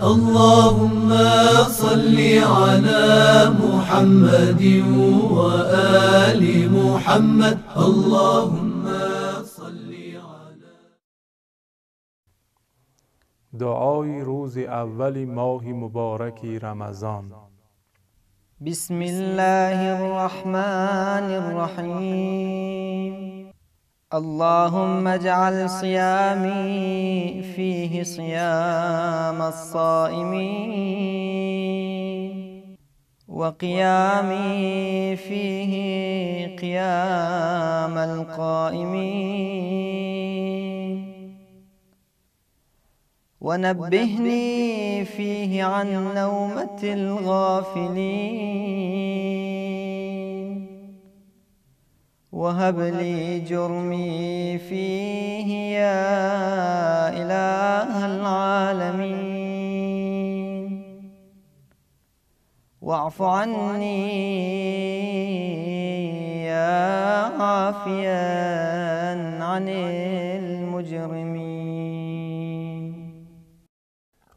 اللهم صل على محمد وآل محمد. اللهم صل على. دعای روز اول ماه مبارک رمضان. بسم الله الرحمن الرحیم. اللهم اجعل صيامي فيه صيام الصائمين، وقيامي فيه قيام القائمين، ونبهني فيه عن نومة الغافلين، وهب لي جرمي فيه يا إله العالمين، واعف عني يا عافيا عن المجرمين.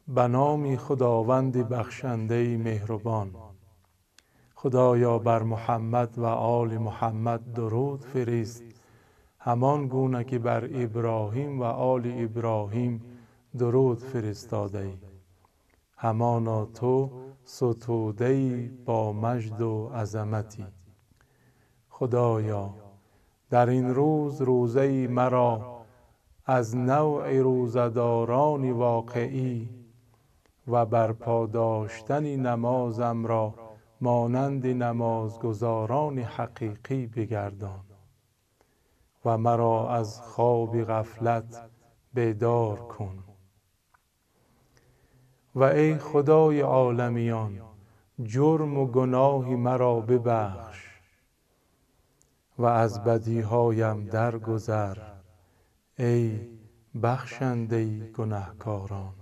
به نام خداوند بخشنده مهربان. خدایا بر محمد و آل محمد درود فرست، همان گونه که بر ابراهیم و آل ابراهیم درود فرستاده ای. همانا تو ستوده ای با مجد و عظمتی. خدایا در این روز روزه مرا از نوع روزه‌داران واقعی و برپا داشتن نمازم را مانند نمازگزاران حقیقی بگردان و مرا از خواب غفلت بیدار کن. و ای خدای عالمیان، جرم و گناه مرا ببخش و از بدیهایم درگذر ای بخشنده گنهکاران.